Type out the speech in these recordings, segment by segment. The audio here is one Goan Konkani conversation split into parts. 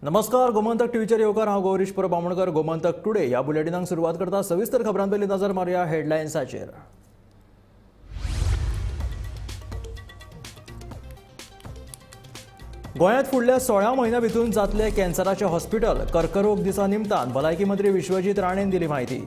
नमस्कार, गोमंतक टीव्हीचेर येवकार. हांव गौरीश परब बामणकर. गोमंतक टुडे ह्या बुलेटिनाक सुरवात करता. सविस्तर खबरां पयलीं नजर मारुया हेडलायन्साचेर. गोंयांत फुडल्या 16 म्हयन्यां भितर जातले कॅन्सराचें हॉस्पिटल. कर्करोग दिसा निमतान भलायकी मंत्री विश्वजीत राणेन दिली म्हायती.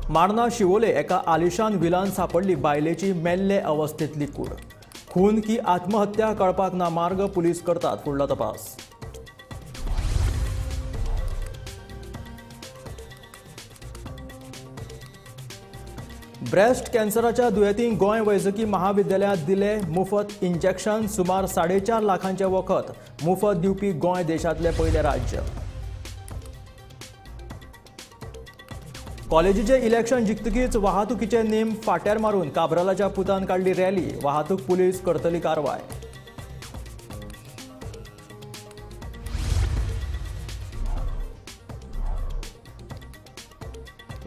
मार्ना शिवोले एका आलिशान विलान सापडली बायलेची मेल्ले अवस्थेतली कूड. खून की आत्महत्या कळपाक ना मार्ग, पुलीस करतात फुडलो तपास. ब्रेस्ट कॅन्सराच्या दुयेंतींक गोंय वैजकी महाविद्यालयांत दिले मुफत इंजेक्शन. सुमार 4.5 लाखांचें वखद मुफत दिवपी गोंय देशांतलें पयलें राज्य. कॉलेजीचे इलेक्शन जिखतकीच वाहतुकीचे नेम फाट्यार मारून काब्रालाच्या पुतान काडली रॅली. वाहतूक पुलीस करतली कारवाय.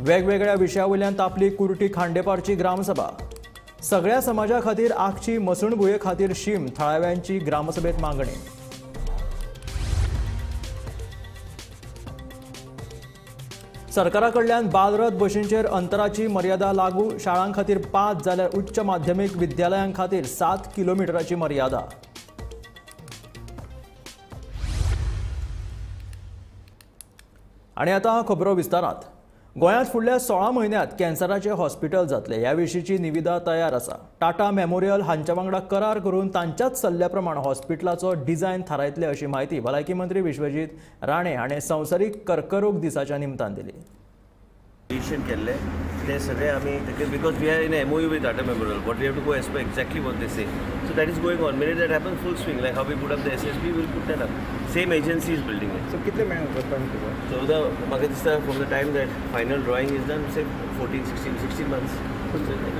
वेगवेगळ्या विशया वयल्यान तापली कुर्टी खांडेपारची ग्रामसभा. सगळ्या समाजा खातीर आखची मसणभुंये खातीर शीम, थळाव्यांची ग्रामसभेत मागणी. सरकारा कडल्यान बालरथ बशींचेर अंतराची मर्यादा लागू. शाळां खातीर 5 जाल्यार उच्च माध्यमीक विद्यालयां खातीर 7 किलोमिटराची मर्यादा. आनी आतां खबरो विस्तारात. गोंयांत फुडल्या 16 म्हयन्यांत कॅन्सराचें हॉस्पिटल जातलें ह्या विशींची निविदा तयार आसा. टाटा मेमोरियल हांच्या वांगडा करार करून तांच्याच सल्ल्या प्रमाण हॉस्पिटलाचो डिझायन थारायतले अशी म्हायती भलायकी मंत्री विश्वजीत राणे हाणें संवसारीक कर्करोग दिसाच्या निमतान दिली. केल्ले ते सगळे आमी because we are in MOU with Tata Memorial, what we have to go as per exactly what they say. So that is going on. Minute that happens full swing, like how we put up the SSP, will put that up. Same agency is building it. So कितले महिने 14 म्हाका दिसता from the time that final drawing is done, say 14, 16 months.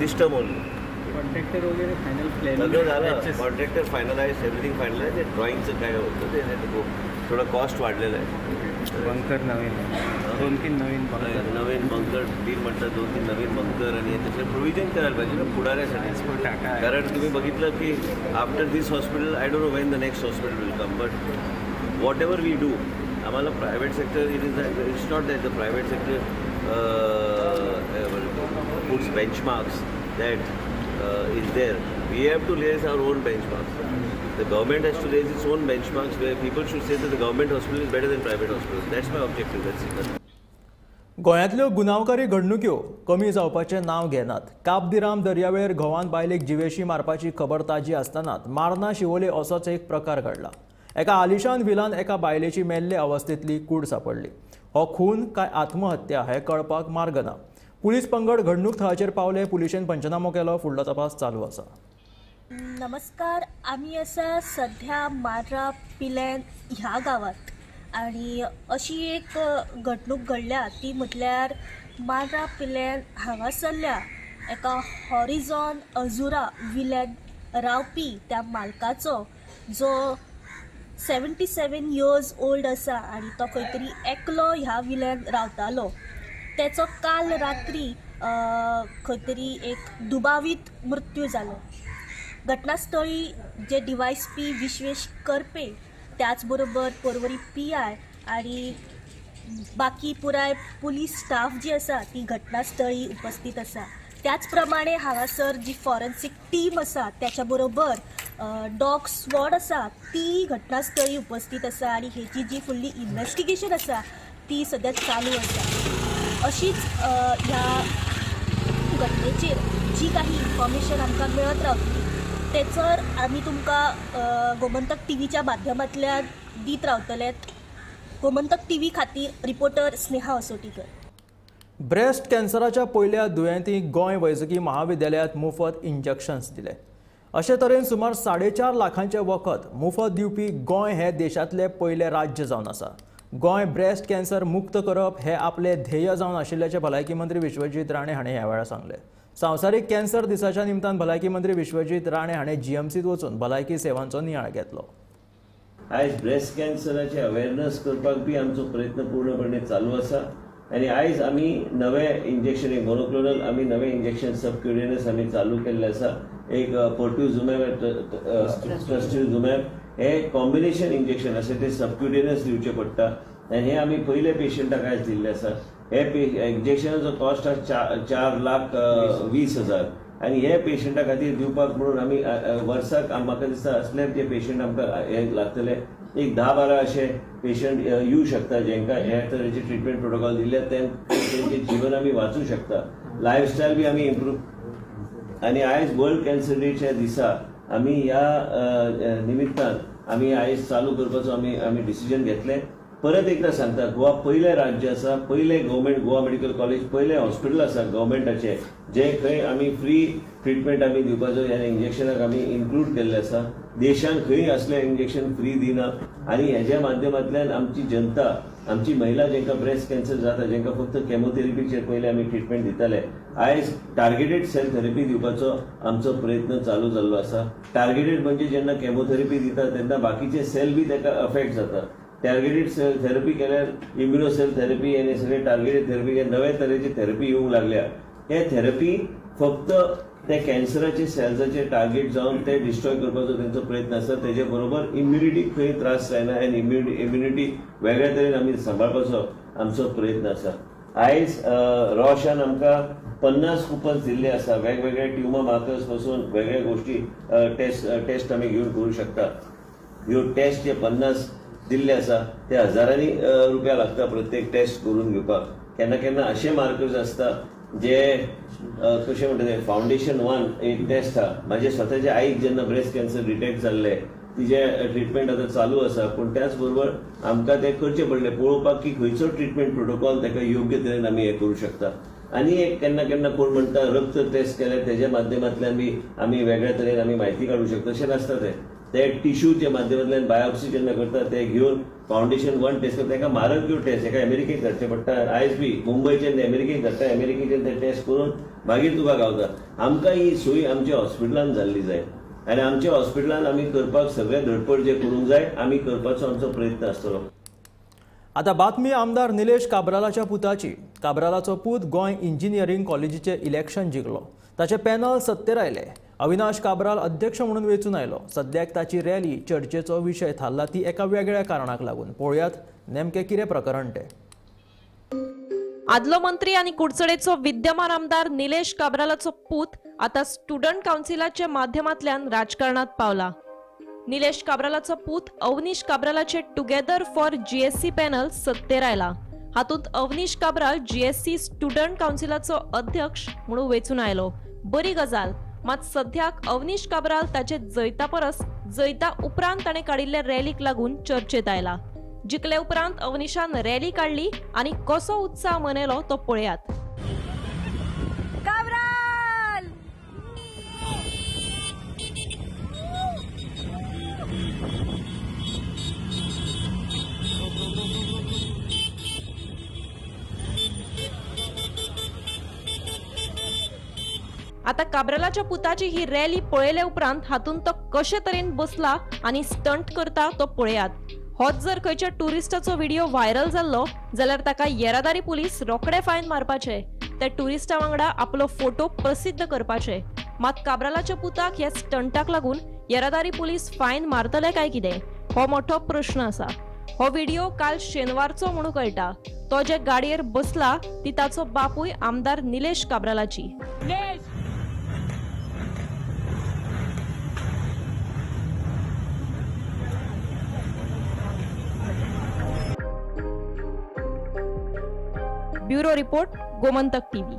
This term only. Contractor वगैरे फायनल प्लॅन सगळं झालं. Contractor finalise, everything finalise. ते ड्रॉइंगचं काय होतं ते गो थोडं कॉस्ट वाढलेलं आहे. बंकर नवीन 2-3 नवीन बंकर, नवीन बंकर डील म्हणतात 2-3 नवीन बंकर आणि त्याचं प्रोव्हिजन करायला पाहिजे ना पुढाऱ्यासाठी. कारण तुम्ही बघितलं की after this hospital I don't know when the next hospital will come, but whatever we do आम्हाला private sector, it is it's not that the private sector puts benchmarks that is there. We have to raise our own benchmarks. The government has to raise its own benchmarks where people should say that the government hospital is better than private hospitals. That's my objective. That's it. गोंयांतल्यो गुन्यांवकारी घडणुक्यो कमी जावपाचें नांव घेनात. काबदिराम दर्यावेळेर घोवान बायलेक जिवेशी मारपाची खबर ताजी आसतनाच मार्ना शिवोले असोच एक प्रकार घडला. एका आलिशान विलान एका बायलेची मेल्ले अवस्थेंतली कूड सापडली. हो खून काय आत्महत्या हें कळपाक मार्ग ना. पुलीस पंगड घडणूक थळाचेर पावले. पुलिशेन पंचनामो केलो. फुडलो तपास चालू आसा. नमस्कार, आमी आसा सध्या मार्रा पिलेन ह्या गांवांत आनी अशी एक घडणूक घडल्या ती म्हटल्यार मार्रा पिलेन हांगासरल्या एका हॉरिझॉन अजुरा विल्यान रावपी त्या मालकाचो जो 77 इयर्स ओल्ड आसा आनी तो खंय तरी एकलो ह्या विल्यान रावतालो. तेचो काल रात्री खंय तरी एक दुबावीत मृत्यू जालो. घटनास्थळी जे डिवायस पी विश्वेश करपे, त्याचबरोबर पर्वरी PI आणि बाकी पुराय पुलीस स्टाफ जी आसा ती घटनास्थळी उपस्थित आसा. त्याच प्रमाणे हांगासर जी फॉरेन्सिक टीम आसा त्याच्या बरोबर डॉग स्क्वॉड आसा ती घटनास्थळी उपस्थित आसा आनी हेची जी फुडली इन्वेस्टिगेशन आसा ती सद्या चालू आसा. अशीच ह्या घटनेचेर जी काही इन्फॉर्मेशन आमकां मेळत रावतली तेचर आमी तुमकां गोमंतक टीव्हीच्या माध्यमांतल्यान दीत रावतले. गोमंतक टीव्ही खातीर रिपोर्टर स्नेहा असोटीकर. ब्रेस्ट कॅन्सराच्या पयल्या दुयेंतींक गोंय वैजकी महाविद्यालयांत मुफत इंजेक्शन्स दिले. अशे तरेन सुमार 4.5 लाखांचें वखद मुफत दिवपी गोंय हें देशांतलें पयलें राज्य जावन आसा. गोंय ब्रेस्ट कॅन्सर मुक्त करप हें आपलें ध्येय जावन आशिल्ल्याचें भलायकी मंत्री विश्वजीत राणे हाणें ह्या वेळार सांगलें. संवसारीक कॅन्सर दिसाच्या निमतान भलायकी मंत्री विश्वजीत राणे हाणें GMCत वचून भलायकी सेवांचो नियाळ घेतलो. आयज ब्रेस्ट कॅन्सराचे अवेरनस करपाक बी आमचो प्रयत्न पूर्णपणे चालू आसा. आनी आयज आमी नवे इंजेक्शन एक मोनोक्लोनल आमी नवे इंजेक्शन सबक्युटेनियस आमी चालू केल्ले आसा. एक पर्ट्युझुमॅब ट्रस्टिझुमॅब हे कॉम्बिनेशन इंजेक्शन आसा ते सबक्युटेनियस दिवचे पडटा आनी हे आमी पयले पेशंटाक आयज दिल्ले आसा. हे इंजेक्शनाचो कॉस्ट आसा 4,20,000 आनी हे पेशंटा खातीर दिवपाक म्हणून आमी वर्साक म्हाका दिसता असले जे पेशंट आमकां हे लागतले एक 10-12 अशे पेशंट येवं शकता जेंकां ह्या तरेचे ट्रिटमेंट प्रोटोकॉल दिल्ले तेंचे जीवन आमी वाचूं शकता, लायफस्टायल बी आमी इम्प्रूव. आनी आयज वर्ल्ड कॅन्सर डेच्या दिसा आमी ह्या निमित्तान आमी आयज चालू करपाचो आमी आमी डिसिजन घेतलें. परत एकदा सांगता, गोवा पयलें राज्य आसा, पयलें गव्हर्मेंट गोवा मेडिकल कॉलेज, पयलें हॉस्पिटल आसा गव्हर्मेंटाचें जें खंय आमी फ्री ट्रिटमेंट आमी दिवपाचो ह्या इंजेक्शनाक आमी इन्क्लूड केल्लें आसा. देशान खंय असलें इंजेक्शन फ्री दिना आनी हेज्या माध्यमांतल्यान आमची जनता, आमची महिला जेंकां ब्रेस्ट कॅन्सर जाता, जेंकां फक्त केमोथेरपीचेर पयलीं आमी ट्रिटमेंट दिताले, आयज टार्गेटेड सेल थेरपी दिवपाचो आमचो प्रयत्न चालू जाल्लो आसा. टार्गेटेड म्हणजे जेन्ना केमोथेरपी दिता तेन्ना बाकीचे सेल बी ताका अफेक्ट जाता. टार्गेटेड सेल थेरपी केल्यार इम्युनो सेल थेरपी आनी सगळे टार्गेटेड थेरपी हे नवे तरेची थेरपी येवंक लागल्या. हे थेरपी फक्त ते कॅन्सराचे सेल्साचे टार्गेट जावन ते डिस्ट्रॉय करपाचो तेंचो प्रयत्न आसा. तेजे बरोबर इम्युनिटीक खंय त्रास जायना आनी इम्युनिटी वेगळ्या तरेन आमी सांबाळपाचो आमचो प्रयत्न आसा. आयज रोशान आमकां 50 कुपन्स दिल्ले आसा. वेगवेगळे ट्युमर मार्कर्स पासून वेगळ्या गोष्टी टेस्ट आमी घेवन करूं शकता. ह्यो टेस्ट जे 50 दिल्ले आसा ते हजारांनी रुपया लागता प्रत्येक टेस्ट करून घेवपाक. केन्ना केन्ना अशे मार्कर्स आसता जे कशें म्हणटा ते फावंडेशन 1 एक टेस्ट आहा. म्हाजे स्वताच्या आईक जेन्ना ब्रेस्ट कॅन्सर डिटेक्ट जाल्लें तिजें ट्रिटमेंट आतां चालू आसा, पूण त्याच बरोबर आमकां तें करचें पडलें पळोवपाक की खंयचो ट्रिटमेंट प्रोटोकॉल ताका योग्य तरेन आमी हें करूं शकता. आनी एक केन्ना केन्ना कोण म्हणटा रक्त टेस्ट केल्यार तेज्या माध्यमांतल्यान बी आमी वेगळ्या तरेन आमी म्हायती काडूं शकता, तशें नासता. तें ते टिश्यूच्या माध्यमांतल्यान बायोप्सी जेन्ना करता ते घेवन फावंडेशन 1 टेस्ट करता. ताका मारक त्यो टेस्ट एका अमेरिकेक धाडचें पडटा, आयज बी मुंबयच्यान अमेरिकेक धाडटा, अमेरिकेच्यान ते टेस्ट करून मागीर तुका गावता. आमकां ही सोय आमच्या हॉस्पिटलान जाल्ली जाय आनी आमच्या हॉस्पिटलान आमी करपाक सगळें धडपड जे करूंक जाय आमी करपाचो आमचो प्रयत्न आसतलो. आतां बातमी आमदार निलेश काब्रालाच्या पुताची. काब्रालाचो पूत गोंय इंजिनियरींग कॉलेजीचें इलेक्शन जिखलो, ताचें पॅनल सत्तेर आयलें. अविनाश काब्राल अध्यक्ष म्हणून वेंचून आयलो. सद्याक ताची रॅली चर्चेचो विशय थारला ती एका वेगळ्या कारणाक लागून. पळोवयात नेमकें कितें प्रकरण तें. आदलो मंत्री आनी कुडचडेचो विद्यमान आमदार निलेश काब्रालाचो पूत आतां स्टुडंट कावन्सिलाच्या माध्यमांतल्यान राजकारणात पावला. निलेश काब्रालाचो पूत अवनीश काब्रालाचे टुगेदर फॉर जीएससी पॅनल सत्तेर आयला. हातूंत अवनीश काब्राल जीएससी स्टुडंट कावन्सिलाचो अध्यक्ष म्हणून वेंचून आयलो. बरी गजाल, मात सद्याक अवनीश काब्राल ताचे जैता परस जैता उपरांत ताणें काडिल्ले रॅलीक लागून चर्चेत आयला. जिखले उपरांत अवनीशान रॅली काडली आनी कसो उत्साह मनयलो तो पळयात. आता काब्रालाच्या पुताची ही रॅली पळयले उपरांत हातूंत तो कशे तरेन बसला आनी स्टंट करता तो पळयात. होच जर खंयच्या टुरिस्टाचो व्हिडिओ व्हायरल जाल्लो जाल्यार ताका येरादारी पुलीस रोखडे फायन मारपाचे, त्या टुरिस्टा वांगडा आपलो फोटो प्रसिद्ध करपाचे. मात काब्रालाच्या पुताक ह्या स्टंटाक लागून येरादारी पुलीस फायन मारतले काय कितें हो मोठो प्रश्न आसा. हो व्हिडिओ काल शेनवारचो म्हणून कळटा. तो जे गाडयेर बसला ती ताचो बापूय आमदार Nilesh काब्रालाची. Bureau report, Gomantak TV.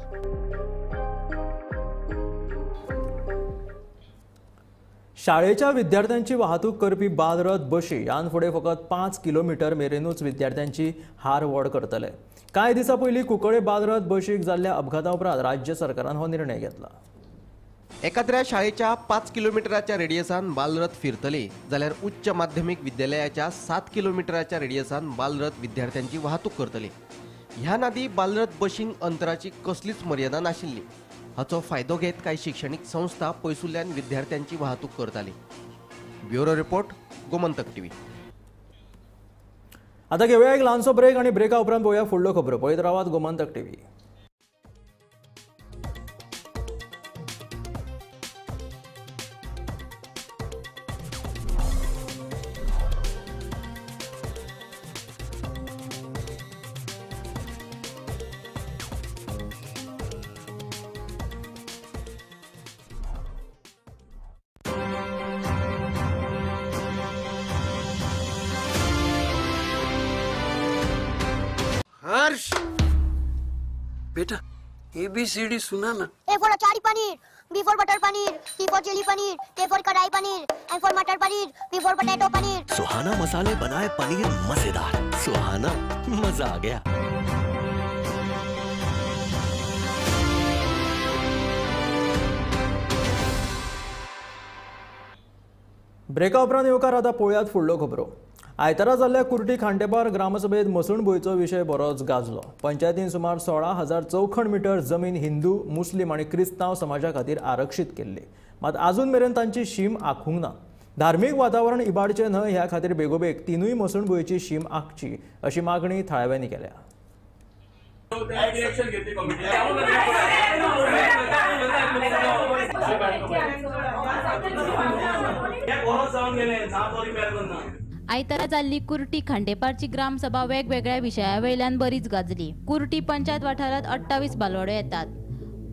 शाळेच्या विद्यार्थ्यांची वाहतूक करपी बालरथ बशी ह्यान फुडें फकत 5 किलोमीटर मेरेनूच विद्यार्थ्यांची हार व्हड करतले. कांय दिसां पयलीं कुंकळे बालरथ बशीक जाल्ल्या अपघाता उपरांत राज्य सरकारान हो निर्णय घेतला. एकाद्र्या शाळेच्या 5 किलोमीटराच्या रेडियसान बालरथ फिरतले जाल्यार उच्च माध्यमीक विद्यालयाच्या 7 किलोमीटराच्या रेडियसान बालरथ विद्यार्थ्यांची वाहतूक करतले. ह्या नादी बालरथ बशींक अंतराची कसलीच मर्यादा नाशिल्ली. हाचो फायदो घेत कांय शिक्षणीक संस्था पयसुल्ल्यान विद्यार्थ्यांची वाहतूक करताली. Bureau report, Gomantak TV. आता घेवया एक ल्हानसो ब्रेक आनी ब्रेका उपरांत पळोवया फुडल्यो खबरो. पळयत रावात गोमंतक टीव्ही. हर्ष बेटा ABCD सुना ना. A for achari paneer, B for butter paneer, C for chilli paneer, K for kadai paneer, M for matar paneer, P for potato paneer. Suhana मसाले बनाए पनीर मजेदार. सुहाना मजा आ गया. ब्रेका उपरांत येवकार. आतां पळोवयात फुडल्यो खबरो. आयतारा जाल्ल्या कुर्टी खांडेपार ग्रामसभेत मसणभुंयचो विशय बरोच गाजलो. पंचायतीन सुमार 16,000 चौखण मिटर जमीन हिंदू, मुस्लीम आनी क्रिस्तांव समाजा खातीर आरक्षीत केल्ली, मात आजून मेरेन तांची शीम आंखूंक ना. धार्मीक वातावरण इबाडचें न्हय ह्या खातीर बेगोबेग तिनूय मसणभुंयेची शीम आंखची अशी मागणी थळाव्यांनी केल्या. आयतारा जाल्ली कुर्टी खांडेपारची ग्रामसभा वेगवेगळ्या विशया वयल्यान बरीच गाजली. कुर्टी पंचायत वाठारांत 28 बालवाड्यो येतात.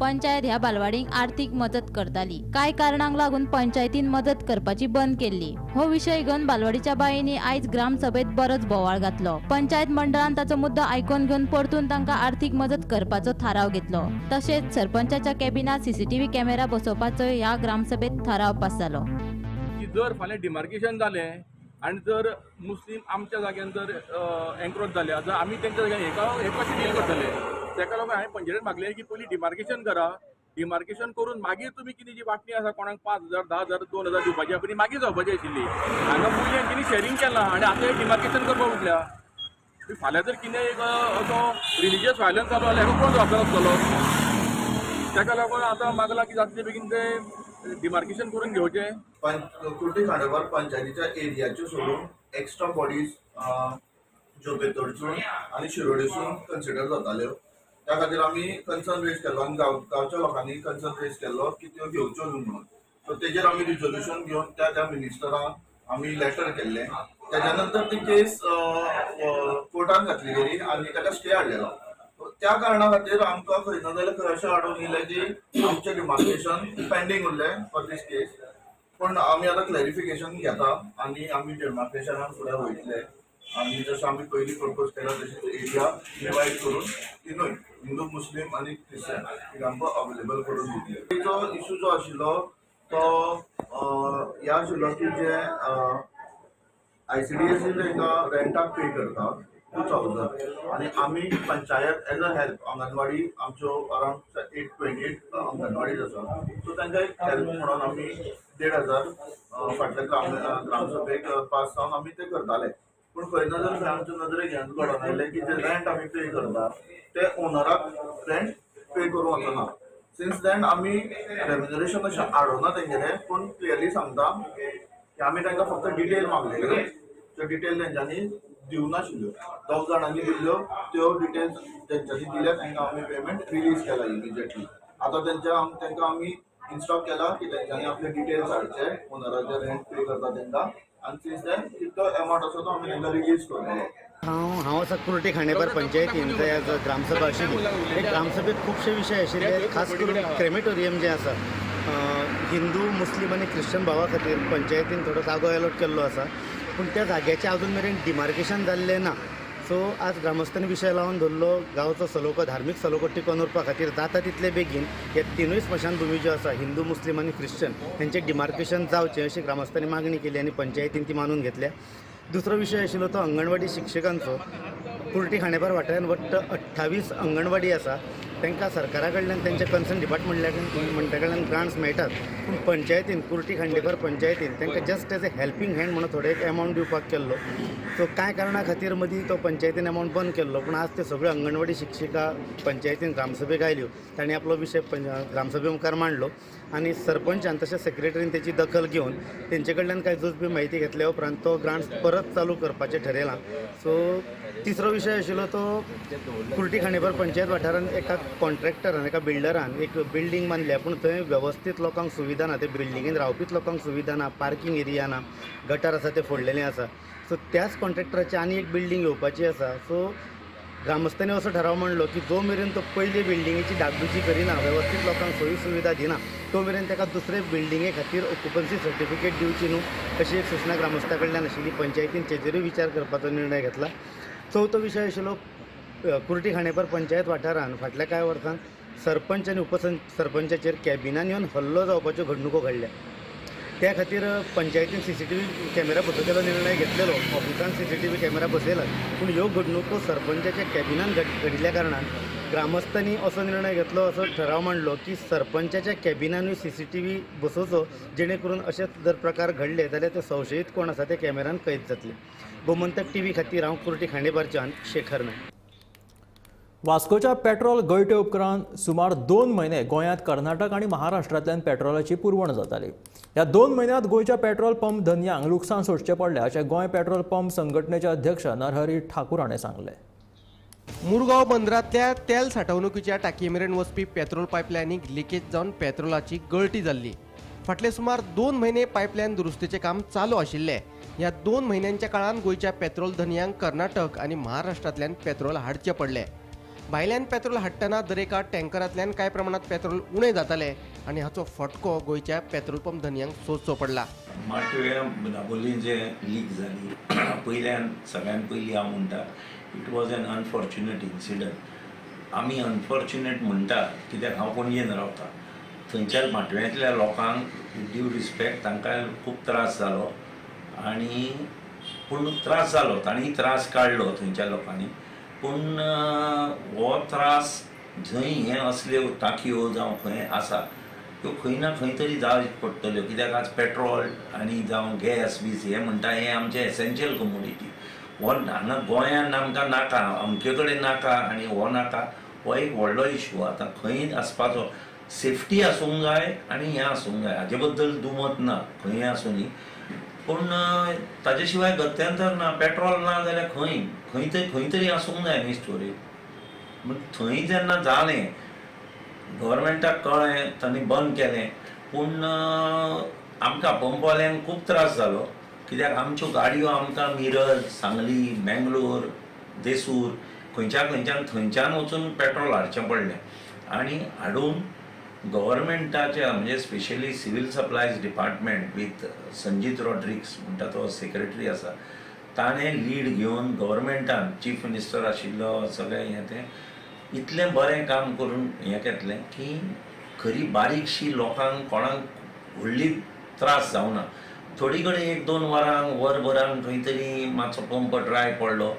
पंचायत ह्या बालवाडींक आर्थीक मजत करताली. कांय कारणांक लागून पंचायतीन मजत करपाची बंद केल्ली. हो विशय घेवन बालवाडीच्या बायेंनी आयज ग्रामसभेत बरोच बोवाळ घातलो. पंचायत मंडळान ताचो मुद्दो आयकून घेवन परतून तांकां आर्थीक मजत करपाचो थाराव घेतलो. तशेंच सरपंचाच्या कॅबिनात सीसीटीव्ही कॅमेरा बसोवपाचो ह्या ग्रामसभेत थाराव पास जालो. जर फाल्यां डिमार्केशन जालें आनी जर मुस्लीम आमच्या जाग्यान जर एन्क्रोच जाल्या जर आमी तेंच्या जाग्यान हेका कशें डील करतले? तेका लागून हांवें पंचायतीन मागलें की पयलीं डिमार्केशन करा. डिमार्केशन करून मागीर तुमी कितें जी वांटणी आसा कोणाक 5,000, 10,000, 2,000 दिवपाची आसा ती मागीर जावपाची आशिल्ली. हांगा पयलीं हेंच्यांनी शॅरींग केलां आनी आतां डिमार्केशन करपाक उठल्या. फाल्यां जर कितें एक असो रिलिजियस व्हायलन्स जालो जाल्यार हेका कोण जबाबदार आसतलो? तेका लागून आतां मागलां की जाता ते बेगीन तें डिमार्केशन करून घेवचें. कुर्टी खांडेपार पंचायतीच्या एरियाच्यो सोडून एक्स्ट्रा बॉडीज ज्यो बेतोडसून आनी शिरोडेसून कन्सिडर जाताल्यो त्या खातीर आमी कन्सर्न रेज केल्लो आनी गांवच्या लोकांनी कन्सर्न रेज केल्लो की त्यो घेवच्यो न्हू म्हणून. सो तेजेर आमी रिजोल्युशन घेवन त्या त्या मिनिस्टरांक आमी लेटर केल्लें. तेज्या नंतर ती केस कोर्टान घातली गेली आनी ताका स्टे हाडलेलो. त्या कारणा खातीर आमकां खंय ना जाल्यार खंय अशें हाडून येयलें की आमचें डिमार्केशन पेंडींग उरलें फॉर दीस केस. पूण आमी आतां क्लॅरिफिकेशन घेता आनी आमी डिमार्केशनान फुडें वयतले आनी जशें आमी पयलीं प्रपोज केला तशेंच एरिया डिवायड करून तिनूय हिंदू, मुस्लीम आनी क्रिश्चन तिगांक अवेलेबल करून दितले. तेजो इशू जो आशिल्लो तो ह्या आशिल्लो की जे ICDS तांकां रेंटाक पे करता 2,000 आनी आमी panchayat as a help anganwadi आमच्यो अरावंड 828 अंगणवाडीज आसा सो तांकां एक हेल्प म्हणून आमी 1,500 फाटल्या ग्रामसभेक पास जावन आमी ते करताले. पूण खंय ना जर खंय आमच्या नदरेक हें घडोवन आयलें की जे रेंट आमी पे करता ते ओनराक रेंट पे करूंक वचना. सिन्स then आमी रेम्युनरेशन अशें हाडोना तेंगेलें, पूण क्लियरली सांगता की आमी तांकां फक्त डिटेल मागलेल्यो, त्यो डिटेल तेंच्यांनी दिवनाशिल्ल्यो. दोग जाणांनी दिल्ल्यो त्यो डिटेल्स तेंच्यांनी दिल्या, तांकां आमी पेमेंट रिलीज केला इमिजिएटली. आतां तांकां आमी इन्स्ट्रक्ट केला की तेंच्यांनी आपले डिटेल्स हाडचे ओनराचे रेंट पे करता तांकां आनी सिन्स then कितलो एमावंट आसा तो आमी तांकां रिलीज करतले. हांव आसा कुर्टी खांडेपार पंचायतीन थंय आज ग्रामसभा आशिल्ली. हे ग्रामसभेत खुबशे विशय आशिल्ले, खास करून क्रेमेटोरियम जें आसा हिंदू, मुस्लीम आनी क्रिश्चन भावा खातीर पंचायतीन थोडो जागो एलॉट केल्लो आसा, पूण त्या जाग्याचें अजून मेरेन डिमार्केशन जाल्लें ना. सो आज ग्रामस्थांनी विशय लावन धरलो गांवचो सलोखो, धार्मीक सलोखो टिकोवन उरपा खातीर जाता तितले बेगीन ह्या तिनूय स्मशानभुमी ज्यो आसा हिंदू, मुस्लीम आनी क्रिश्चन हेंचें डिमार्केशन जावचें अशी ग्रामस्थांनी मागणी केली आनी पंचायतीन ती मानून घेतल्या. दुसरो विशय आशिल्लो तो अंगणवाडी शिक्षकांचो. कुर्टी खांडेपार वाठारांत वट्ट 28 अंगणवाडी आसा. तांकां सरकारा कडल्यान तेंच्या कन्सर्न डिपार्टमेंटा कडल्यान ग्रांट्स मेळटात, पूण पंचायतीन कुर्टी खांडेपार पंचायतीन तांकां just as a helping hand म्हणून थोडे एक एमावंट दिवपाक केल्लो. सो कांय कारणा खातीर मदीं तो पंचायतीन एमावंट बंद केल्लो, पूण आज त्यो सगळ्यो अंगणवाडी शिक्षिका पंचायतीन ग्रामसभेक आयल्यो, तांणी आपलो विशय ग्रामसभे मुखार मांडलो आनी सरपंचान तशें सेक्रेटरीन तेची दखल घेवन तेंचे कडल्यान कांय जोजबी म्हायती घेतल्या उपरांत तो ग्रांट परत चालू करपाचें ठरयलां. सो तिसरो विशय आशिल्लो तो कुर्टी खांडेपार पंचायत वाठारांत एका कॉन्ट्रॅक्टरान, एका बिल्डरान एक बिल्डींग बांदल्या, पूण थंय वेवस्थीत लोकांक सुविधा ना, ते बिल्डिंगेन रावपीच लोकांक सुविधा ना, पार्किंग एरिया ना, गटार आसा ते फोडलेलें आसा. सो त्याच कॉन्ट्रॅक्टराची आनी एक बिल्डींग येवपाची आसा. सो ग्रामस्थांनी असो ठराव मांडलो की जो मेरेन तो पयले बिल्डिंगेची डागडुजी करिना, वेवस्थीत लोकांक सोयी सुविधा दिना, तो मेरेन ताका दुसरे बिल्डिंगे खातीर ऑक्युपन्सी सर्टिफिकेट दिवची न्हू अशी एक सूचना ग्रामस्था कडल्यान आशिल्ली. पंचायतीन तेजेरूय विचार करपाचो निर्णय घेतला. चवथो विशय आशिल्लो कुर्टी खांडेपार पंचायत वाठारान फाटल्या कांय वर्सां सरपंच आनी उपसरपंचाचेर कॅबिनान येवन हल्लो जावपाच्यो घडणुको घडल्या. त्या खातीर पंचायतीन CCTV camera बसोवपाचो निर्णय घेतलेलो, ऑफिसान CCTV camera बसयला, पूण ह्यो घडणुको सरपंचाच्या कॅबिनान घडिल्ल्या कारणान ग्रामस्थांनी असो निर्णय घेतलो, असो ठराव मांडलो की सरपंचाच्या कॅबिनानूय CCTV बसोवचो, जेणे करून अशे जर प्रकार घडले जाल्यार ते संशयीत कोण आसा ते कॅमेरान कैद जातले. गोमंतक TV खातीर हांव कुर्टी खांडेपारच्यान शेखर नायक. वास्कोच्या पेट्रोल गळटे उपरांत सुमार 2 म्हयने गोंयांत कर्नाटक आनी महाराष्ट्रांतल्यान पेट्रोलाची पुरवण जाताली. ह्या 2 म्हयन्यांत गोंयच्या पेट्रोल पंप धनयांक लुकसाण सोंसचें पडलें अशें गोंय पेट्रोल पंप संघटनेचे अध्यक्ष नरहरी ठाकूर हाणें सांगलें. मुरगांव बंदरांतल्या तेल साठवणुकीच्या टांकये मेरेन वचपी पेट्रोल पायपलायनीक लिकेज जावन पेट्रोलाची गळटी जाल्ली. फाटले सुमार 2 म्हयने पायपलायन दुरुस्तीचें काम चालू आशिल्लें. ह्या 2 म्हयन्यांच्या काळांत गोंयच्या पेट्रोल धनयांक कर्नाटक आनी महाराष्ट्रांतल्यान पेट्रोल हाडचें पडलें. भायल्यान पेट्रोल हाडटना दरेका टँकरांतल्यान कांय प्रमाणात पेट्रोल उणें जातालें आनी हाचो फटको गोंयच्या पेट्रोल पंप धनयांक सोंसचो पडला. माटव्या दाबोली जे लीक जाली पयल्यान सगळ्यान पयलीं हांव म्हणटा it was an unfortunate incident. आमी अनफॉर्च्युनेट म्हणटा कित्याक हांव पणजेन रावता, थंयच्या माटव्यांतल्या लोकांक ड्यू रिस्पेक्ट तांकां खूब त्रास जालो आनी पूण त्रास जालो तांणी त्रास काडलो थंयच्या लोकांनी, पूण हो त्रास जंय हे असल्यो टांकयो जावं खंय आसा त्यो खंय ना खंय तरी जाय पडटल्यो कित्याक आज पेट्रोल आनी जावं गॅस बीस हे म्हणटा हें आमचें एसेन्शियल कमोडिटी. हो हांगा गोंयांत आमकां नाका, अमके कडेन नाका आनी हो नाका, हो एक व्हडलो इशू. आतां खंय आसपाचो सेफ्टी आसूंक जाय आनी हें आसूंक जाय, हाजे बद्दल दुमत ना खंय आसूं न्ही, पूण ताजे शिवाय गत्यंतर ना. पेट्रोल ना जाल्यार खंय खंय तरी खंय तरी आसूंक जाय न्ही स्टोरेज. थंय जेन्ना जालें गव्हर्मेंटाक कळ्ळें तांणी बंद केलें, पूण आमकां पंपवाल्यांक खूब त्रास जालो कित्याक आमच्यो गाडयो आमकां मिरज, सांगली, मेंगलोर, देसूर खंयच्या खंयच्यान थंयच्यान वचून पेट्रोल हाडचें पडलें आनी हाडून गव्हर्मेंटाच्या म्हणजे specially civil supplies department with Sanjit Rodrigues म्हणटा तो सेक्रेटरी आसा ताणें लीड घेवन गव्हर्मेंटान चीफ मिनिस्टर आशिल्लो सगळें हें तें इतलें बरें काम करून हें घेतलें की खरी बारीकशी लोकांक कोणाक व्हडली त्रास जावना. थोडी कडेन 1-2 वरांक वरभरांक खंय तरी मातसो पंप ड्राय पडलो,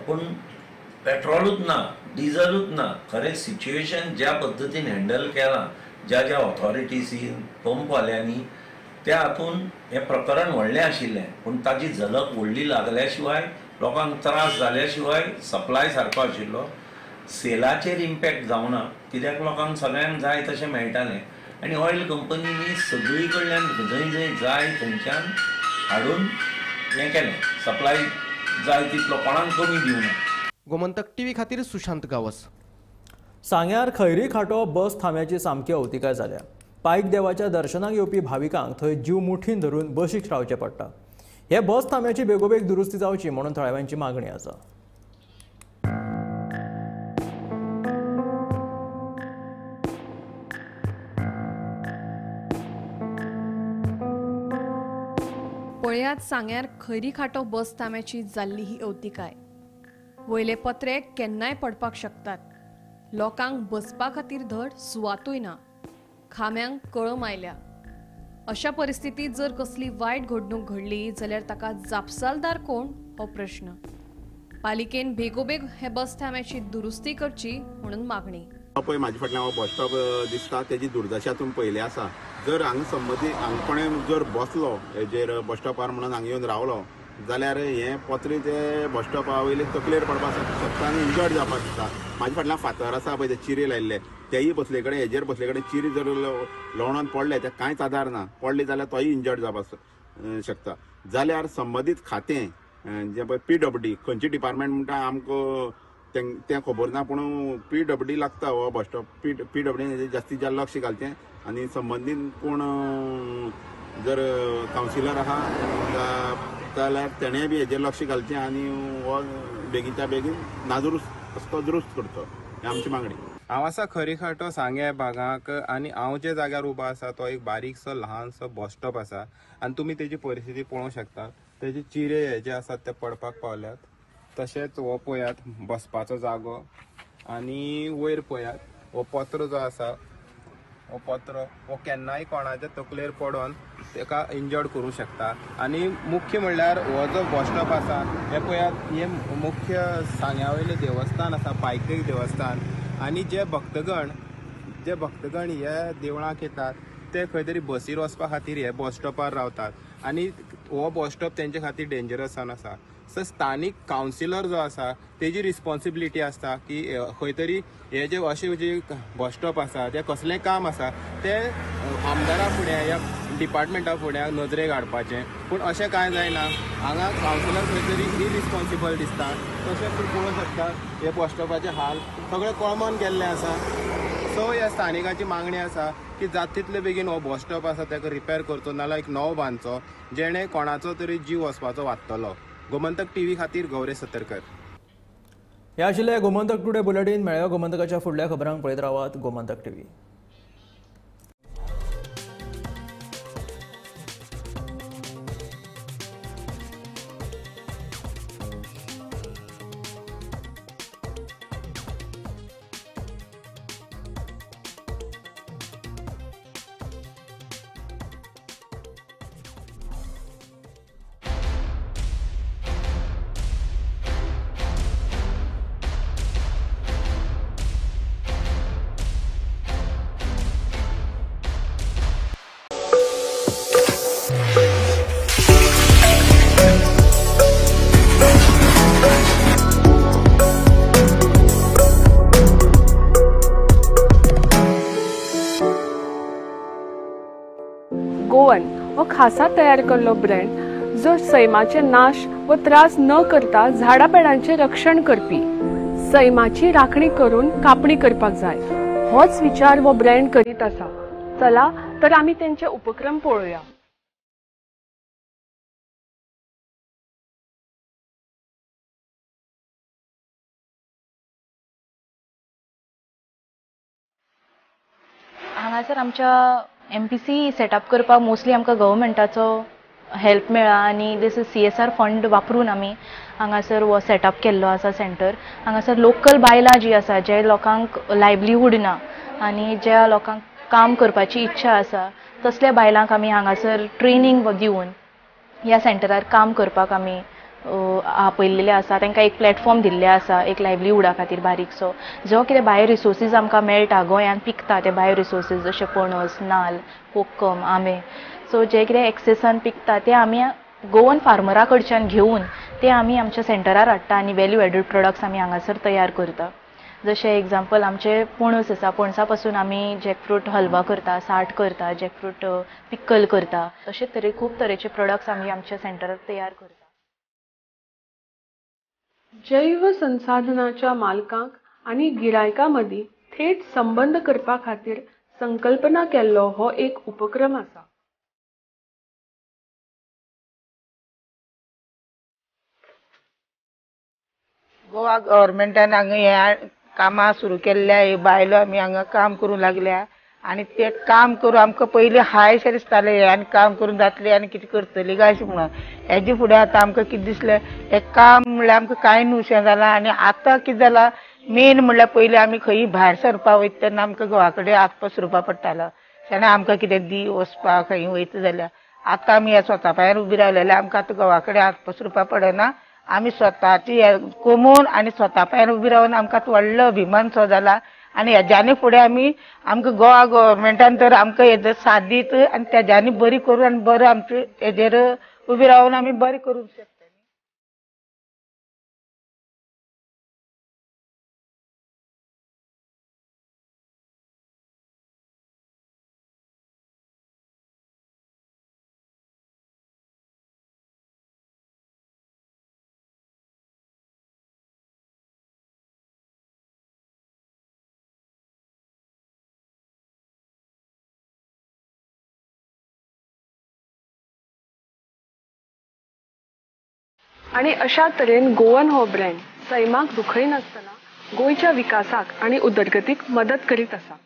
पूण पेट्रोलूच ना, डिझलूच ना. खरें सिच्युएशन ज्या पद्दतीन हँडल केलां ज्या ज्या ऑथॉरिटीजीन पंपवाल्यांनी त्या हातून हें प्रकरण व्हडलें आशिल्लें, पूण ताजी झलक व्हडली लागल्या शिवाय लोकांक त्रास जाल्या शिवाय सप्लाय सारको आशिल्लो, सेलाचेर इम्पॅक्ट जावना कित्याक लोकांक सगळ्यांक जाय तशें मेळटालें आनी ऑयल कंपनींनी सगळी कडल्यान जंय जंय जाय थंयच्यान हाडून हें केलें, सप्लाय जाय तितलो कोणाक कमी दिवना. गोमंतक टीव्ही खातीर सुशांत गावस. सांग्यार खैरी खाटो बस थांब्याची सामकी अवतिकाय जाल्या. पायक देवाच्या दर्शनाक येवपी भाविकांक थंय जीव मुठीन धरून बशीक रावचें पडटा. हे बस थांब्याची बेगोबेग दुरुस्ती जावची म्हणून थळाव्यांची मागणी आसा. पळयात सांग्यार खैरी खाटो बस थांब्याची जाल्ली ही अवतिकाय. वयले पत्रे केन्नाय पडपाक शकतात. लोकांक बसपा खातीर धड सुवातूय ना. खांब्यांक कळम आयल्या. अशा परिस्थितीत जर कसली वायट घडणूक घडली जाल्यार ताका जापसालदार कोण हो प्रश्न. पालिकेन बेगोबेग हे बस थांब्याची दुरुस्ती करची म्हणून मागणी. पळय म्हाजे फाटल्यान हो बस स्टॉप दिसता तेजी दुर्दशा तुमी पळयली आसा. जर हांगा संबंदी हांगा कोणें जर बसलो हेजेर बस स्टॉपार म्हणून हांगा येवन रावलो जाल्यार हे पत्रे ते बस स्टॉपा वयले तकलेर पडपाक शकता आनी इंजर्ड जावपाक शकता. म्हाजे फाटल्यान फातर आसा पळय ते चिरे लायिल्ले, तेय बसले कडेन हेजेर बसले कडेन चिरे जर लवणान पडले ते कांयच आदार ना, पडले जाल्यार तोय इंजर्ड जावपाक शकता. जाल्यार संबंदीत खातें जें पळय PWD खंयचे डिपार्टमेंट म्हणटा आमकां तें खबर ना, पूण PWD लागता हो बस स्टॉप. PWD जास्तीत जास्त लक्ष घालचें आनी संबंदीत कोण जर कावन्सिलर आहा जाल्यार तेणें बी हेजेर लक्ष घालचें आनी हो बेगीनच्या बेगीन नादुरुस्त तो दुरुस्त करचो, ही आमची मागणी. हांव आसा खरीखाटो सांगें भागाक आनी हांव जे जाग्यार उबो आसा तो एक बारीकसो ल्हानसो बस स्टॉप आसा आनी तुमी तेजी परिस्थिती पळोवंक शकता. तेजे चिरे हे जे आसात ते पडपाक पावल्यात. तशेंच हो पळयात बसपाचो जागो आनी वयर पळयात हो पत्रो जो आसा हो पत्रो हो केन्नाय कोणाच्या तकलेर पडोन तेका इंजर्ड करूं शकता. आनी मुख्य म्हणल्यार हो जो बस स्टॉप आसा हे पळयात हे मुख्य सांग्या वयलें देवस्थान आसा, पायकरी देवस्थान. आनी जे भक्तगण हे देवळाक येतात ते खंय तरी बसीर वचपा खातीर हे बस स्टॉपार रावतात आनी हो बस स्टॉप तेंचे खातीर डेंजरस जावन आसा. सो स्थानीक कावन्सिलर जो आसा तेजी रिस्पॉन्सिबिलिटी आसता की खंय तरी हे जे अशे जे बस स्टॉप आसा ते कसलें काम आसा ते आमदारा फुडें या डिपार्टमेंटा फुडें नजरेक हाडपाचें, पूण अशें कांय जायना. हांगा कावन्सिलर खंय तरी इरिस्पॉन्सिबल दिसता. तशें तूं पळोवंक शकता हे बस स्टॉपाचे हाल सगळे कॉमन गेल्ले आसा. सो ह्या स्थानिकाची मागणी आसा की जाता तितले बेगीन हो बस स्टॉप आसा ताका रिपेर करचो, नाल्यार एक नवो बांदचो जेणे कोणाचो तरी जीव वचपाचो वाचतलो. गोमंतक टीव्ही खातीर गौरेश सतरकर. हे आशिल्ले गोमंतक टुडे बुलेटीन. मेळ्ळ्या गोमंतकाच्या फुडल्या खबरांक पळयत रावात गोमंतक टीव्ही. गोवन हो खासा तयार केल्लो ब्रँड जो सैमाचे नाश व त्रास न करता झाडां पेडांचें रक्षण करपी, सैमाची राखणी करून कापणी करपाक जाय होच विचार हो ब्रँड करीत आसा. चला तर आमी तेंचे उपक्रम पळोवया. हांगासर आमच्या MPC setup करपाक मोस्टली आमकां गव्हर्मेंटाचो हेल्प मेळ्ळा आनी this is CSR fund वापरून आमी हांगासर हो सेटअप केल्लो आसा सेंटर. हांगासर लोकल बायलां जी आसा, जे लोकांक लायवलीहूड ना आनी ज्या लोकांक काम करपाची इच्छा आसा तसल्या बायलांक आमी हांगासर ट्रेनींग दिवन ह्या सेंटरार काम करपाक आमी आपयल्लें आसा. तांकां एक प्लॅटफॉर्म दिल्लें आसा एक लायवलीहुडा खातीर बारीकसो, जो कितें बायो रिसोर्सीस आमकां मेळटा गोंयांत पिकता ते बायो रिसोर्सीस जशे पणस, नाल्ल, कोकम, आंबे, सो जे कितें एक्सेसान पिकता ते आमी गोवन फार्मरा कडच्यान घेवन ते आमी आमच्या सेंटरार हाडटा आनी वेल्यू एडीड प्रोडक्ट्स आमी हांगासर तयार करता. जशें एग्जाम्पल आमचे पणस आसा, पणसा पासून आमी जॅकफ्रूट हलवा करता, साठ करता, जॅकफ्रूट पिकल करता. तशेंच तरे खूब तरेचे प्रोडक्ट्स आमी आमच्या सेंटरार तयार करता. जैव संसाधनाच्या मालकांक आनी गिरायकां मदीं थेट संबंद करपा खातीर संकल्पना केल्लो हो एक उपक्रम आसा. गोवा गव्हर्मेंटान हांगा ह्या कामां सुरू केल्ल्या, हे बायलो आमी हांगा काम करूंक लागल्या आनी ते काम करून आमकां पयलीं हाय अशें दिसतालें हें आनी काम करून जातलें आनी कितें करतली काय अशें म्हणून. हेजे फुडें आतां आमकां कितें दिसलें हें काम म्हणल्यार आमकां कांय न्हूशें जालां. आनी आतां कितें जालां मेन म्हणल्यार पयलीं आमी खंयी भायर सरपाक वयता तेन्ना आमकां घोवा कडेन हात पसरुपा पडटालो, तेन्ना आमकां कितें दी वचपाक खंयी वयता जाल्यार. आतां आमी ह्या स्वता पांयार उबी रावलेले, आमकां आतां घोवा कडेन हात पसरुपा पडना. आमी स्वताची कमोवन आनी स्वता पांयार उबी रावन आमकां व्हडलो अभिमान सो जाला. आनी हेज्यानी फुडें आमी आमकां गोवा गव्हर्मेंटान तर आमकां हेजो साथ दीत आनी तेज्यानी बरी करून आनी बरें आमचे हेजेर उबी रावन आमी बरें करूंक शकता. आनी अशा तरेन गोवन हो ब्रँड सैमाक दुखयनासतना गोंयच्या विकासाक आनी उदरगतीक मदत करीत आसा.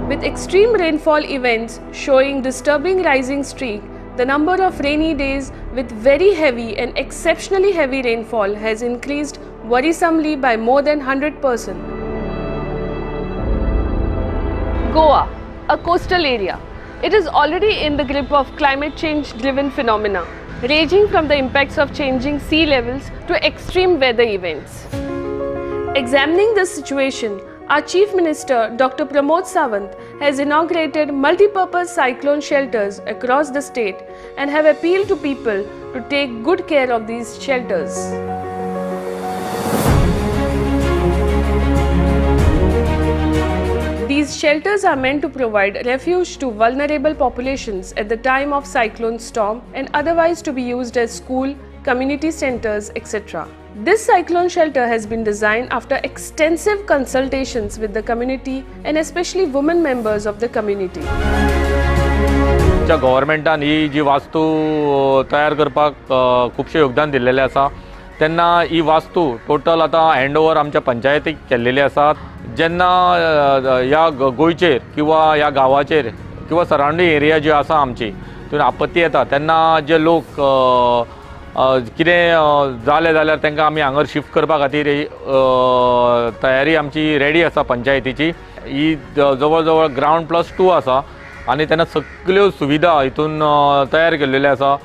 With extreme rainfall events showing disturbing rising streak, the number of rainy days with very heavy and exceptionally heavy rainfall has increased worrisomely by more than 100%. Goa, a coastal area, it is already in the grip of climate change driven phenomena, ranging from the impacts of changing sea levels to extreme weather events. Examining this situation, our Chief Minister Dr. Pramod Sawant has inaugurated multi-purpose cyclone shelters across the state and have appealed to people to take good care of these shelters. These shelters are meant to provide refuge to vulnerable populations at the time of cyclone storm and otherwise to be used as school, community centers, etc. This cyclone shelter has been designed after extensive consultations with the community and especially women members of the community. गव्हर्मेंटान ही जी वास्तू तयार करपाक खुबशें योगदान दिल्लेलें आसा. तेन्ना ही वास्तू टोटल आतां हँड ओवर आमच्या पंचायतीक केल्लेली आसा. जेन्ना ह्या गोंयचेर किंवा ह्या गांवाचेर किंवा सरावंडींग एरिया जी आसा आमची तितून आपत्ती येता तेन्ना जे लोक कितें जालें जाल्यार तांकां आमी हांगर शिफ्ट करपा खातीर तयारी आमची रेडी आसा पंचायतीची. ही जवळ जवळ ग्रावंड +2 आसा आनी तेन्ना सगळ्यो सुविधा हितून तयार केल्लेल्यो आसा.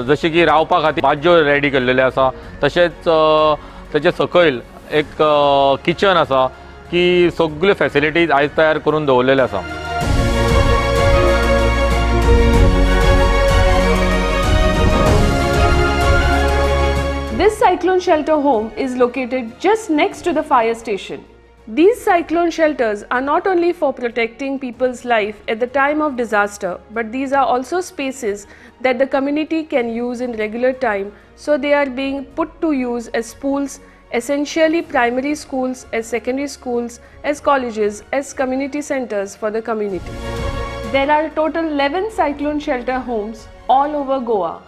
जशें की रावपा खातीर बाज्यो रेडी केल्लेल्यो आसा, तशेंच तेचे सकयल एक किचन आसा की सगळ्यो फॅसिलिटीज आयज तयार करून दवरलेल्यो आसा. This cyclone shelter home is located just next to the fire station. These cyclone shelters are not only for protecting people's life at the time of disaster, but these are also spaces that the community can use in regular time, so they are being put to use as schools, essentially primary schools, as secondary schools, as colleges, as community centers for the community. There are total 11 cyclone shelter homes all over Goa.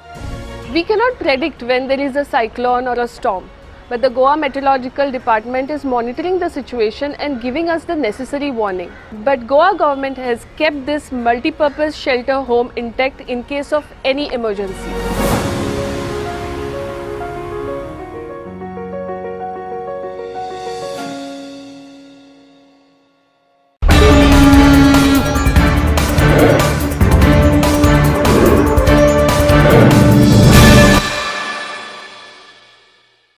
We cannot predict when there is a cyclone or a storm, but the Goa Meteorological Department is monitoring the situation and giving us the necessary warning. But Goa government has kept this multi-purpose shelter home intact in case of any emergency.